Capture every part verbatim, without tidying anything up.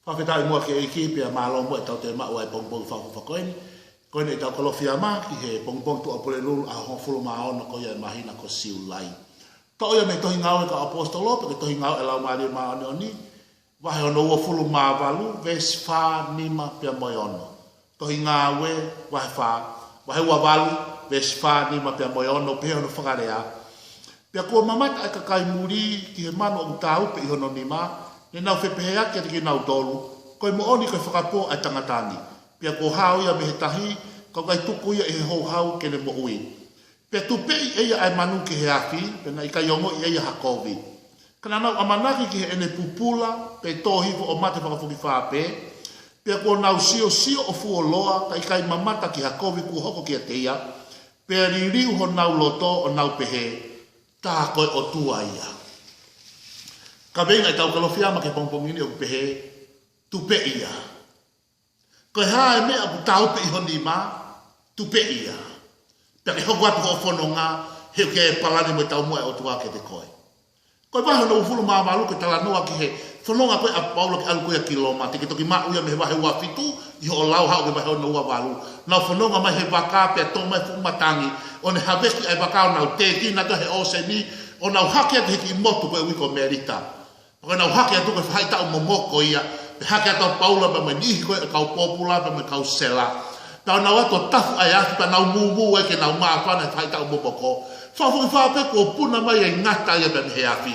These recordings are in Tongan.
Fakafetaʻi muʻa ki he ʻEiki pea mālō muʻa ʻetau toe maʻu ʻa e pongipongi fakaʻofoʻofa ko eni. Ko eni ʻetau Kalofiama ki he pongipongi Tuʻapulelulu ʻaho hongofulu mā ono ko ia ʻo e māhina ko Siulai. Toʻo ia mei he Tohi Ngāue ʻa e kau ʻAposetolo, pe ko e Tohi Ngāue ʻa e Laumālie Māʻoniʻoni, vahe hono uofulu mā valu, veesi fā, nima pea mo e ono. Tohi Ngāue, vahe fā, vahe uavalu, veesi fā, nima pea mo e ono, pehē hono fakalea: Pea kuo mamata ʻa e kakai muli ki he manu ʻoku tāupe ʻi hono nima, ne nau fepehēʻaki kiate kinautolu, Ko e moʻoni ko e fakapō ʻa e tangata ni. Pea kuo hao ia mei he tahi, ka ʻoku ʻikai tuku ia ʻi he houhau ke ne moʻui. Pea tupeʻi ʻe ia ʻa e manu ki he afi, pea naʻe ʻikai ongoʻi ʻe ia ha kovi. Ka naʻa nau ʻamanaki ki heʻene pupula, pea tō hifo ʻo mate fakafokifā pē. Pea kuo nau siosio ʻo fuoloa, kae ʻikai mamata ki ha kovi kuo hoko kiate ia. Pea liliu honau loto ʻo nau pehē, Tā ko e ʻOtua ia. Kaveinga ʻetau Kalofiama ki he pongipongi ni ʻoku pehē, Tupeʻi ia. Ko e hā e meʻa ʻoku tāupe ʻi ho nima, tupeʻi ia. Pea ke hoko atu hoʻo fononga, he ʻoku ʻi ai e palani mo e taumuʻa ʻa e ʻOtua kiate koe. Ko e vahe hono uofulu mā valu ko e talanoa ki he fononga ko ē ʻa Paula ke ʻalu ko ia ki Loma, te ke toki maʻu ia mei he vahe uafitu ʻi hoʻo lau haʻu ki he vahe hono uavalu. Nau fononga mai he vaka pea tō mai e fuʻu matangi, ʻo ne haveki ʻa e vaka ʻo nau tēkina atu he ʻōseni, ʻo nau hake atu he kiʻi motu ko e ui ko Melita. Pea ko ʻenau hake atu ko e faʻahitaʻu momoko ia, pea hake atu ʻa Paula pea mo e niʻihi ko ē ʻo e kau pōpula pea mo e kau sela. Pea nau ō atu ʻo tafu ʻa e afi pea nau mūmū ai ke nau māfana he faʻahitaʻu momoko. Fakafokifā pē kuo puna mai ʻa e ngata ia pea mei he afi,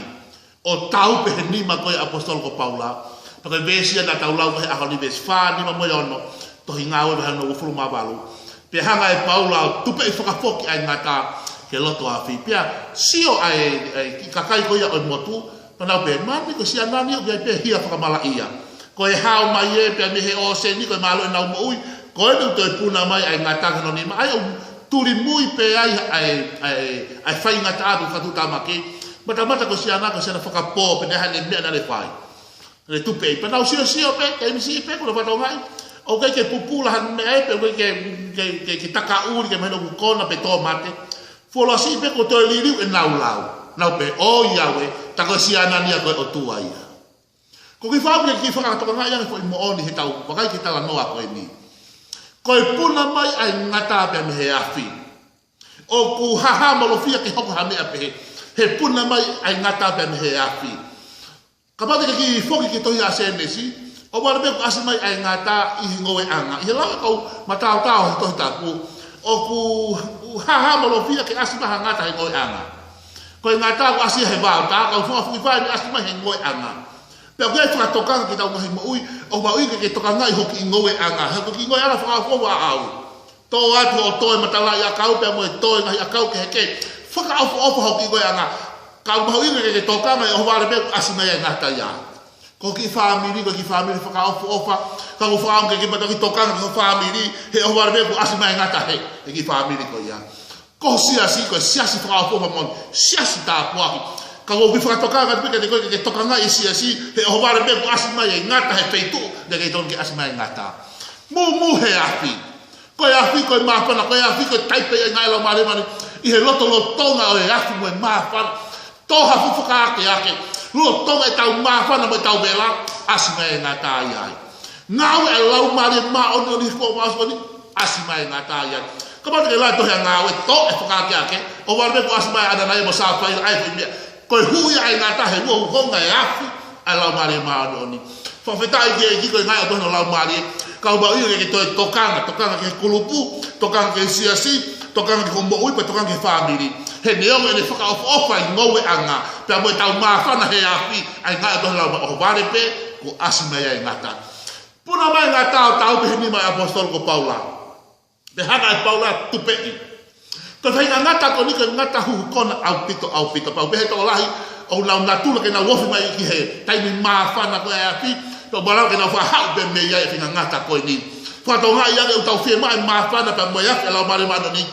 ʻo tāupe he nima ko ē ʻa e ʻAposetolo ko Paula. Pea ko e veesi ia naʻa tau lau he ʻaho ni, veesi fā, nima mo e ono, Tohi Ngāue vahe hono uofulu mā valu. Pea hanga ʻe Paula ʻo tupeʻi fakafoki ʻa e ngata ki he loto afi. Pea sio ʻa e, ʻa e kiʻi kakai ko ia ʻo e motu, pea nau pehē, Mahalo ko e siana ni ʻoku ʻi ai pē hia fakamalaʻia. Ko e hao mai ē pea mei he ʻōseni, ko e mālō ʻenau moʻui, ko ʻenau toe puna mai ʻa e ngata ki hono nima, ʻa ia ʻoku tulimui pē ai ʻa e, ʻa e, ʻa e faingataʻa pe fakatuʻutāmaki. Matamata ko e siana, ko e siana fakapō, pea naʻe ʻi ai haʻane meʻa naʻa ne fai. Ne tupeʻi, pea nau siosio pē, kei misi pē, ko e fakatokangaʻi, ʻoku ʻikai ke pupula ha meʻa ia, pe ʻoku ʻikai ke, ke, ke, ke takaʻuli, ke mahino ʻoku kona pe tō mate. Fuoloa siʻi pē kuo toe liliu ʻenau lau. Nau pehē, ʻOiauē, tā ko e siana ni ia ko e ʻOtua ia. Ko e kiʻi fakaʻamu ke kiʻi fakatokangaʻi ange e foʻi moʻoni heʻetau vakai ki he talanoa ko eni. Ko e puna mai ʻa e ngata pea mei he afi. ʻOku hahamolofia ke hoko ha meʻa pehē, he puna mai ʻa e ngata pea mei he afi. Kapau te ke kiʻi foki ki he tohi ʻa Sēnesi, ʻohovale pē kuo ʻasi mai ʻa e ngata ʻi he ngoueʻanga. ʻI he lau ʻa e kau mataotao he Tohi Tapu, ʻoku hahamolofia ke ʻasi mai ha ngata he ngoueʻanga. Ko e ngata kuo ʻasi ia he vaotā, ka ʻoku fakafokifā ia ʻoku ʻasi mai he ngoueʻanga. Pea ʻoku ʻi ai e fakatokanga ki heʻetau ngaahi moʻui, ʻoku mahuʻinga ke ke tokangaʻi ho kiʻi ngoueʻanga, he ko e kiʻi ngoueʻanga fakaʻofoʻofa ʻaʻau. Tō atu hoʻo tō e matalaʻiʻakau pea mo e tō e ngaahi ʻakau kehekehe. Fakaʻofoʻofa ho kiʻi ngoueʻanga. Ka ʻoku mahuʻinga ke ke tokanga he ʻohovale pē kuo ʻasi mai ʻa e ngata ia. Ko e kiʻi fāmili, ko e kiʻi fāmili fakaʻofoʻofa. Ka ʻoku fakaʻamu ke ke pata ki tokanga ki ho fāmili, he ʻohovale pē kuo ʻasi mai ʻa e ngata he, he kiʻi fāmili ko ia. Ko ho siasi, ko e siasi fakaʻofoʻofa moʻoni, siasi tāpuaki. Ka ʻoku ou kiʻi fakatokanga atu pē kiate koe ke ke tokangaʻi e siasi, he ʻohovale pē kuo ʻasi mai ʻa e ngata he feituʻu naʻe ʻikai totonu ke ʻasi mai ʻa e ngata. Mūmū he afi. Ko e afi, ko e māfana, ko e afi, ko e taipe ia ʻa e ngāue ʻa e Laumālie Māʻoniʻoni ʻi he lotolotonga ʻo e afi mo e māfana. Tō ha fuʻu fakaakeake, lolotonga ʻetau māfana mo ʻetau vela, ʻasi mai ʻa e ngata ia ai. Ngāue ʻa e Laumālie Māʻoniʻoni he kuo maʻu ʻoni, ʻasi mai ʻa e ngata ia ai. Kapau te ke lau e tohi ʻa Ngāue, tō e fakaakeake, ʻohovale pē kuo ʻasi mai ʻa ʻAnanaia mo Sāfaila, ʻa e foʻi meʻa. Ko e hū ia ʻa e ngata he uhouhonga e afi ʻa e Laumālie Māʻoniʻoni. Fakafetaʻi ki he ʻEiki ko e ngaahi ʻotu hono Laumālie, ka ʻoku mahuʻinga ke ke toe tokanga, tokanga ki he kulupu, tokanga ki he siasi, tokanga ki hoʻo moʻui, pea tokanga ki he fāmili. He neongo ʻene fakaʻofoʻofa e ngoueʻanga, pea mo ʻetau māfana he afi, ʻa e ngaahi ʻotu hono Laumālie, ʻohovale pē kuo ʻasi mai ʻa e ngata. Puna mai e ngata ʻo tāupe he nima ʻo e ʻAposetolo ko Paula. Pea hanga ʻe Paula ʻo tupeʻi. Ko e faʻahinga ngata ko eni ko e ngata huhu kona ʻaupito, ʻaupito. Pea ʻoku pehē ʻe he tokolahi, ʻoku nau natula ke nau ofi mai ki he taimi māfana ko ē ʻa e afi, pea ʻoku malava ke nau fakahaʻu pē mei ai e faʻahinga ngata ko eni. Fakatokangaʻi ange ʻoku tau fiemaʻu e māfana pea mo e afi ʻa e Laumālie Māʻoniʻoni.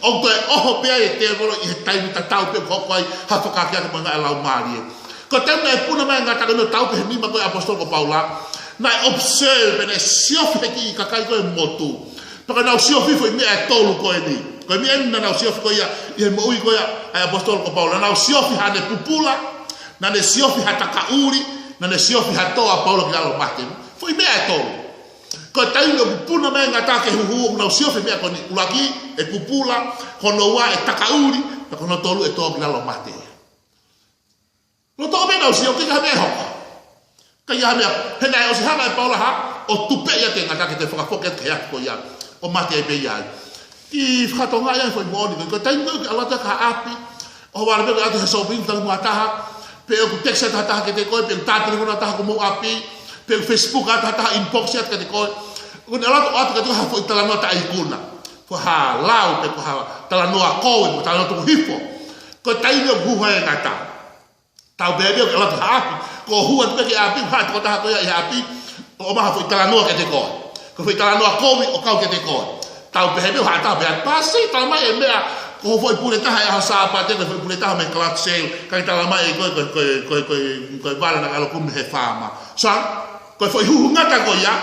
ʻOku toe ʻoho pē ai e tēvolo ʻi he taimi tatau pē ʻoku hoko ai ha fakaakeake mo e ngāue ʻa e Laumālie. Ko e taimi naʻe puna mai e ngata ko eni ʻo tāupe he nima ko ē ʻo e ʻAposetolo ko Paula, naʻe observe, naʻe siofi ʻe he kiʻi kakai ko ē ʻo e motu. Pea ka nau siofi e foʻi meʻa ʻe tolu ko eni. Ko e meʻa eni naʻa nau siofi ko ia ʻi he moʻui ko ia ʻa e ʻAposetolo ko Paula. Naʻa nau siofi haʻane pupula, naʻa ne siofi ha takaʻuli, naʻa ne siofi ha tō ʻa Paula ki lalo ʻo mate. Ko e meʻa ʻe tolu. Ko e taimi ʻoku puna mai e ngata ke huhu, ʻoku nau siofi e meʻa ko eni. ʻUluaki, ʻe pupula, hono ua, ʻe takaʻuli, pea ko hono tolu, ʻe tō ki lalo mate. Loto meʻa nau sio ki ha meʻa hoko. Ka ʻi ai ha meʻa, he naʻe ʻosi hanga ʻe Paula ha, ʻo tupeʻi ʻa e ngata ke toe fakafoki atu ki he ʻapi ko ia, ʻo mate ai pē ia. Kiʻi fakatonga ia foʻi moʻoni, ko e taimi ko ē ʻoku ke ʻalu atu ki ha ʻapi, ʻo vale pē ʻalu atu he shopping, tali mo ha taha, pe ʻoku text atu ha taha kiate koe, pe ʻoku tā telefoni ha taha ki homou ʻapi, pe ʻoku Facebook atu ha taha, inbox atu kiate koe. ʻOku ne ʻalu atu, ʻoatu kiate koe ha foʻi talanoa taʻeikuna. Ko ha lau, pe ko ha talanoa kovi, mo talanoa tuku hifo. Ko e taimi ʻoku huhu ai e ngata. Tau pehē pē ʻoku ke ʻalu atu ha ʻapi, ko e hū atu pē ki he ʻapi, hā e tokotaha ko ia ʻi he ʻapi, ʻo ʻomai ha foʻi talanoa kiate koe. Ko e foʻi talanoa kovi ʻo kau kiate koe. Tau pehē pē ʻoku haʻatau pehē, pasi, talamai e meʻa, ko e foʻi pule taha ʻi he ʻaho Sāpate, ko e foʻi pule taha mei he garage sale, kae talamai ʻe koe, ko e, ko e, ko e, ko e, ko e vale naʻe ʻalu ʻo kumi he faama. So, ko e foʻi huhu ngata ko ia,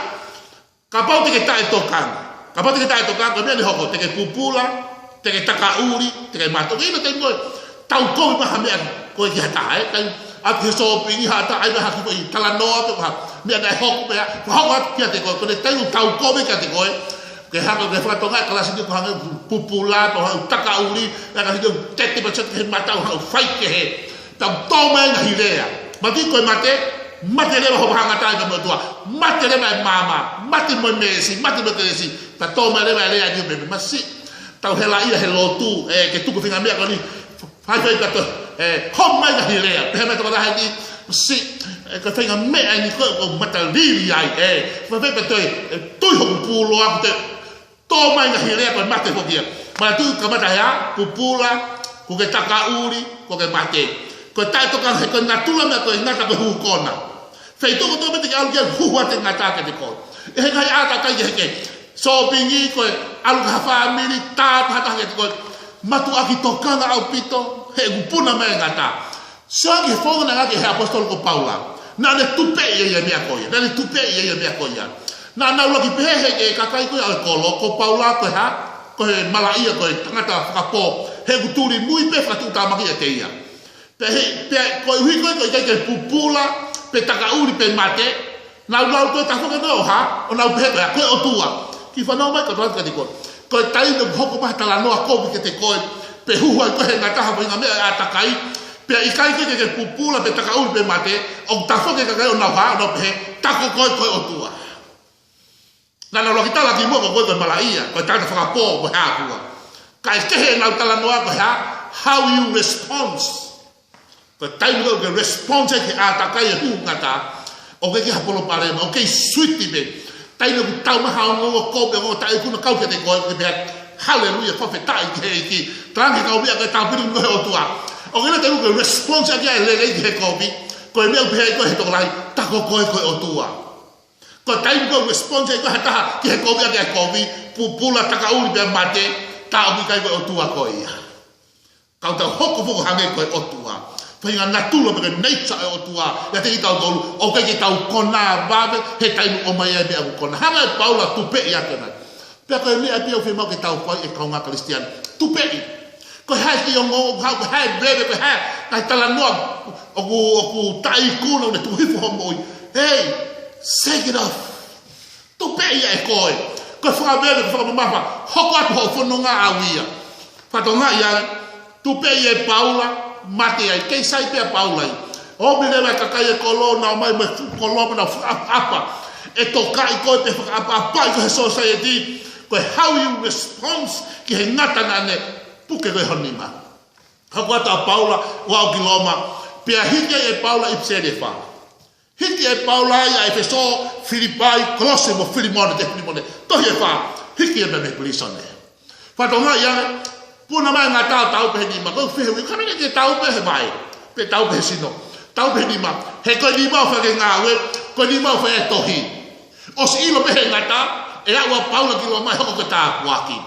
kapau te ke taʻetokanga. Kapau te ke taʻetokanga, ko e meʻa ʻe hoko, te ke pupula, te ke takaʻuli, te ke mate. ʻOku ʻi ai e taimi ko ē, tau kovi mai ha meʻa ko ē ki ha taha, ē, kai ʻalu ki he shopping, ha taha, ʻai mai ha kiʻi foʻi talanoa, pe ko ha meʻa naʻe hoko, meʻa, ko e hoko atu kiate koe, ko e taimi ʻoku tau kovi kiate koe, ke hanga, ke fakatonga e kalasi ni ko e hanga ʻo pupula, ko e hanga ʻo takaʻuli, ʻa e kalasi ni ʻoku tete pē atu ki he mata, ʻo hanga ʻo fai kehe. Tau tō mai e ngaahi lea. Mati ko e mate, mate leva ho vahaʻangataʻaʻia mo e ʻOtua. Mate leva e maama, mate mo e meesi, mate mo e kelesi. Tau tō mai leva e lea ni ʻo pehē, masiʻi. Tau helaʻia he lotu, ē, ke tuku e faʻahinga meʻa ko eni. Fai fai ka to, ē, homa mai e ngaahi lea. Pehē mai e tokotaha ni, masiʻi, ē, ko e faʻahinga meʻa eni ko ē, ʻoku ou matalili ai, ē. Fai fai ka to, ē, tui hoku puloa, ko e Tō mai e ngaahi lea ko e mate foki ia. Manatuʻi kamata he ʻā, pupula, kuo ke takaʻuli, kuo ke mate. Ko e taʻetokanga he ko e natula meʻa ko e ngata ko e huhu kona. Feituʻu kotoa pē te ke ʻalu ki ai ʻoku huhu atu e ngata kiate koe. ʻI he ngaahi ʻātakai kehekehe. Shopping, ko e ʻalu ki ha fāmili, tā ha taha kiate koe. Mātuʻaki tokanga ʻaupito, he ʻoku puna mai e ngata. Sio ki he founga naʻe ngāueʻaki ʻe he ʻaposetolo ko Paula. Naʻa ne tupeʻi ʻa e meʻa ko ia. Naʻa ne tupeʻi ʻa e meʻa ko ia. Naʻa nau ʻuluaki pehē ʻe he kakai ko ia ʻo e kolo, ko Paula ko e hā, ko e malaʻia, ko e tangata fakapō. He ʻoku tuli mui pē fakatuʻutāmaki ʻiate ia. Pea he, pea koeʻuhi ko e, ko e ʻikai ke pupula, pe takaʻuli, pe mate, nau lau ko e tafoki ʻo hā, ʻo nau pehē ko e hā, ko e ʻOtua. Kiʻi fanongo mai kātoa kiate koe. Ko e taimi ʻoku hoko mai ha talanoa kovi kiate koe, pe huhu ai koe he ngata ha faʻahinga meʻa ʻātakai, pea ʻikai ke ke pupula, pe takaʻuli, pe mate, ʻoku tafoki e kakai ʻo nau hā, ʻo nau pehē, tā ko koe ko e ʻOtua. Naʻa nau ʻuluaki tala kimuʻa ko koe ko e malaʻia, ko e tangata fakapō, ko e hā fua. Kae kehe ʻenau talanoa ko e hā, how you respond. Ko e taimi ʻoku ke respond ai ki he ʻātakai e huhu ngata, ʻoku ʻikai ke ha palopalema, ʻoku kei sweet pē. Taimi ʻoku tau mai ha ongoongo kovi, ongoongo taʻeikuna kau kiate koe, ʻoku ke pehē, haleluia, fakafetaʻi ki he ʻEiki. Talaange ki he kau meʻa ko e tāpuni mo e ʻOtua. ʻOku ʻi ai e taimi ʻoku ke respond ai ki he lelei ki he kovi, ko e meʻa ʻoku pehē ai koe he tokolahi, tā ko koe ko e ʻOtua. Ko e taimi ʻoku respond ai koe ha taha ki he kovi ʻaki ʻa e kovi, pupula, takaʻuli pea mate, tā ʻoku ʻikai ko e ʻOtua koe ia. Ka tau hoko foki ʻo hangē ko e ʻOtua. Faʻahinga natula pe ko e nature ʻo e ʻOtua ʻiate kitautolu, ʻoku ʻikai ke tau konā vave he taimi ʻoku ʻomai ai e meʻa ʻoku konā. Hanga ʻe Paula ʻo tupeʻi ʻa e ngata. Pea ko e meʻa pē ʻoku fiemaʻu ke tau fai ʻe kāinga Kalisitiane. Tupeʻi. Ko e hā e kiʻi ongoongo, ko e hā, ko e hā e veve, ko e hā e ngaahi talanoa ʻoku, ʻoku taʻeikuna, ʻoku ne tuku hifo ho moʻui. Hey, shake it off. Tupeʻi ia ʻe koe. Ko e fakaveve, ko e fakamamafa. Hoko atu hoʻo fononga ʻau ia. Fakatonga ia, tupeʻi ʻe Paula, mate ai, kei sai pē ʻa Paula ia. ʻOmi leva e kakai e kolo, nau ō mai mo e fuʻu koloa, mo nau fakaʻapaʻapa. ʻE tokaʻi koe, pe fakaʻapaʻapaʻi koe he society, ko e how you respond ki he ngata naʻa ne puke koe ho nima. Hoko atu ʻa Paula, ʻo aʻu ki Loma, pea hiki ai ʻe Paula ʻipiseli ʻe fā. Hiki ʻe Paula ia ʻa ʻEfesō, Filipai, Kolose mo Filimone, te Filimone. Tohi ʻe fā, hiki ia mei he pilīsone. Fakatonga ia, puna mai e ngata ʻo taupe he nima. Ko e fehuʻi, ka mene ke taupe he vai, pe taupe he sino. Taupe he nima. He ko e nima ʻoku fai e ngāue, ko e nima ʻoku fai e tohi. ʻOsi ʻilo pē he ngata, ʻe aʻu ʻa Paula ki Loma ʻe hoko ko e tāpuaki.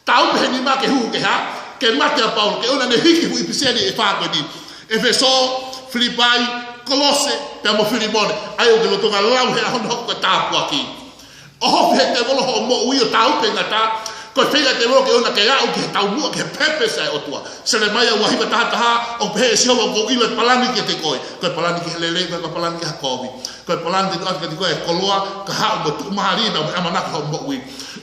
Taupe he nima ke huhu ke hā, ke mate ʻa Paula, ke ʻoua naʻa ne hiki e fuʻu ʻipiseli ʻe fā ko eni. ʻEfesō, Filipai, Kolose, pea mo Filimone. ʻA ia ʻoku ke lolotonga lau he ʻaho ni hoko ko e tāpuaki. ʻOhofi ʻe he tēvolo hoʻo moʻui ʻo taupe ngata, Ko e feinga ʻa e tēvolo ke ʻoua naʻá ke aʻu ki he taumuʻa, ki he purpose ʻa e ʻOtua. Selemaia ua hiva taha taha, ʻoku pehē ʻe Sihova, ʻoku ou ʻilo e palani kiate koe. Ko e palani ki he lelei, ko e palani ki ha kovi. Ko e palani te ne ʻoatu kiate koe e koloa, kahaʻu mo e tuʻumālie, mo e ʻamanaki hoʻo moʻui.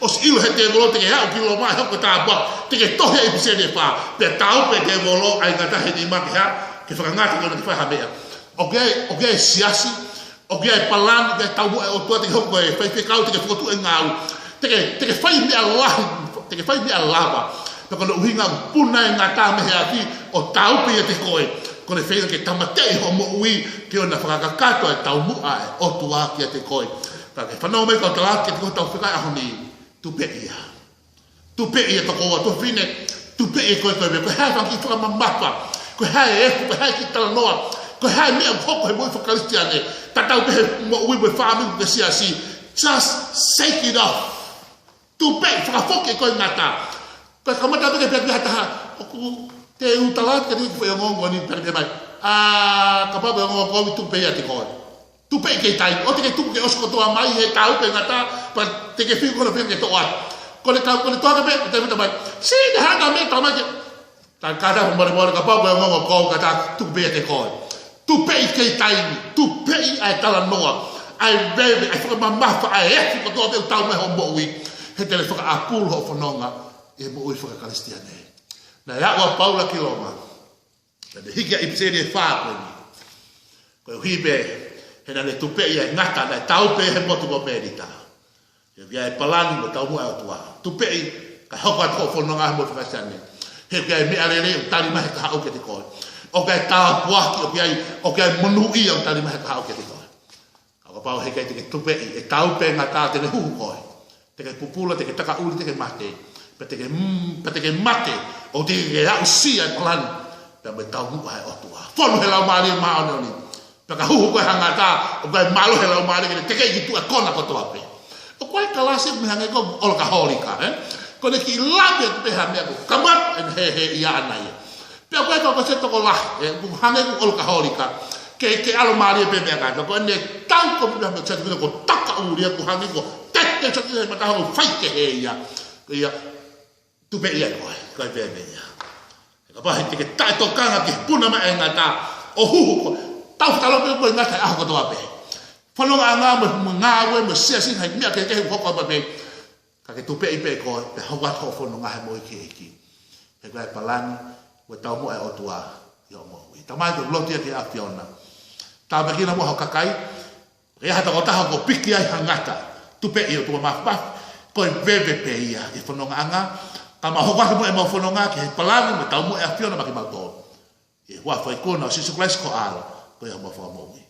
ʻOsi ʻilo ʻe he tēvolo te ke aʻu ki Loma ʻi he hoko ko e tāpuaki, te ke tohi ʻa e ʻipiseli ʻe fā. Pea taupe ʻa e tēvolo ʻa e ngata he nima ke hā, ke fakangata ke ʻoua naʻá ke fai ha meʻa. ʻOku ʻi ai, ʻoku ʻi ai e siasi, ʻoku ʻi ai e palani, ʻoku ʻi ai e taumuʻa ʻa e ʻOtua, te ke hoko ko e faifekau, te ke fokotuʻu e ngāue. Te ke, te ke fai meʻa lahi, te ke fai meʻa lava. Pea ko hono ʻuhinga ʻoku puna e ngata mei he afi ʻo taupe ʻiate koe. Ko ʻene feinga ke tāmateʻi hoʻo moʻui, ke ʻoua naʻa fakakakato e taumuʻa ʻa e ʻOtua kiate koe. Ka ke fanongo mai kau tala atu kiate koe ʻetau fekau he ʻaho ni, tupeʻi ia. Tupeʻi e tokoua, tuofefine, tupeʻi e koe, koe, ko e hā e fanga kiʻi fakamamafa, ko e hā e efu, ko e hā e kiʻi talanoa, ko e hā e meʻa ʻoku hoko he moʻui fakakalisitiane, tatau pē he moʻui mo e fāmili mo e siasi, just shake it off. Tupeʻi, fakafoki e koe ngata. Ko e kamata pē ke pehē ʻe ha taha, ʻoku te u tala atu kiate koe e ongoongo ni pehē mai. ʻA, kapau ko e ongoongo kovi, tupeʻi ʻiate koe. Tupeʻi kei taimi. ʻOua te ke tuku ke ʻosi kotoa mai he taupe ngata, pea te ke fiu ko hono feinga ke toʻo atu. Ko ʻene tau, ko ʻene toʻo hake pē, te mita mai. Sī, te hanga me tau mai ke. Tau kātaki molemole, kapau ko e ongoongo kovi, kātaki, tupeʻi ʻiate koe. Tupeʻi kei taimi, tupeʻi ʻa e talanoa, ʻa e veve, ʻa e fakamamafa, ʻa e efu kotoa pē ʻoku tau mai hoʻo moʻui. He te ne fakaʻapulu hoʻo fononga ʻi he moʻui fakakalisitiane. Naʻe aʻu ʻa Paula ki Loma. Naʻá ne hiki ʻa e ʻipiseli ʻe fā ko eni. Koeʻuhi pē, he naʻá ne tupeʻi ʻa e ngata, naʻe taupe he motu ko Melita. He ʻoku ʻi ai e palani mo e taumuʻa ʻa e ʻOtua. Tupeʻi, kae hoko atu hoʻo fononga he moʻui fakakalisitiane. He ʻoku ʻi ai e meʻa lelei ʻoku tali mai he kahaʻu kiate koe. ʻOku ʻi ai e tāpuaki, ʻoku ʻi ai, ʻoku ʻi ai e monūʻia ʻoku tali mai he kahaʻu kiate koe. Ka kapau he ʻikai te ke tupeʻi, ʻe taupe e ngata te ne huhu koe. Te ke pupula, te ke takaʻuli, te ke mate. Pea te ke, mm, pea te ke mate, ʻoku teʻeki ke aʻusia e palani. Pea mo e taumuʻa ʻa e ʻOtua. Fonu he Laumālie Māʻoniʻoni. Pea ka huhu koe ha ngata, ʻoku ʻikai mālohi e Laumālie ke ne tekeʻi ki tuʻa e kona kotoa pē. ʻOku ʻi ai e kalasi ʻoku hangē ko e ʻolokahōlika, ē? Ko ʻene kiʻi lave atu pē ha meʻa ko e kamata ʻene hēhēʻia ʻana ia. Pea ko e kau ko e tokolahi, ē, ʻoku hangē ko e ʻolokahōlika. Ke, ke ʻalomālie pē meʻa kātoa. Ko ʻene tau ko e meʻa meʻa tatu ko e takaʻuli ia ʻoku hangē ko e teke tatu he matahono fai kehe ia. Ia, tupeʻi ʻa e koe, ko e veve ia. He kapau he te ke taʻetokanga ki he puna mai e ngata, ʻo huhu koe. Tau fakalau pē ko e ngata he ʻaho kotoa pē. Fonongaʻanga mo e ngāue mo e siasi, ha meʻa kehekehe ʻoku hoko ʻapē. Ka ke tupeʻi pē koe, pea hoko atu hoʻo fononga he moʻui ki he ʻEiki. He ko e palani, mo e taumuʻa ʻa e ʻOtua ʻi hoʻo moʻui. Tamai, ko e lotu ia ki he ʻAfiona. Tāpuekina muʻa ho kakai, ke ʻi ai ha tokotaha ʻoku piki ai ha ngata. Tupeʻi ʻOtua Māfimafi, ko e veve pē ia ʻi he fonongaʻanga. Ka mau hoko atu mo ʻemau fononga ki he palani, mo e taumuʻa ʻa e ʻAfiona maʻa kimautolu. ʻI he huafa ikuna ʻo Sīsū Kalaisi ko e ʻAlo, ko homau Fakamoʻui.